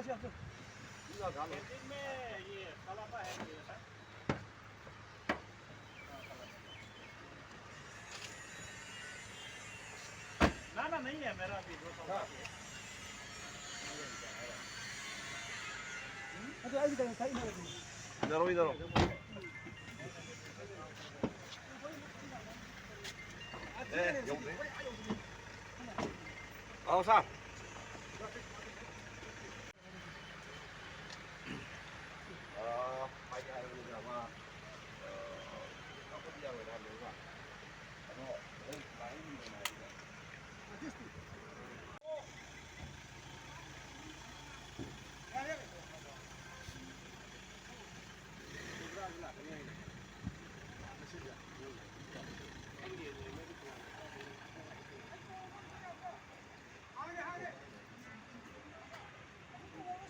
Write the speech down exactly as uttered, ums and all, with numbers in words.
Canteen में ये कलापा है, ये सर। ना, ना, नहीं है, मेरा अभी दो सौ का है। ꯑꯗꯨ ꯑꯩꯒꯤꯗꯃꯛ ꯊꯛꯏꯅꯦ꯫ ꯏꯟꯅꯔꯣ, ꯏꯟꯅꯔꯣ꯫ ꯑꯦ, ꯌꯧꯗ꯭ꯔꯤ꯫ ꯑꯥꯎ, ꯁꯥꯔ꯫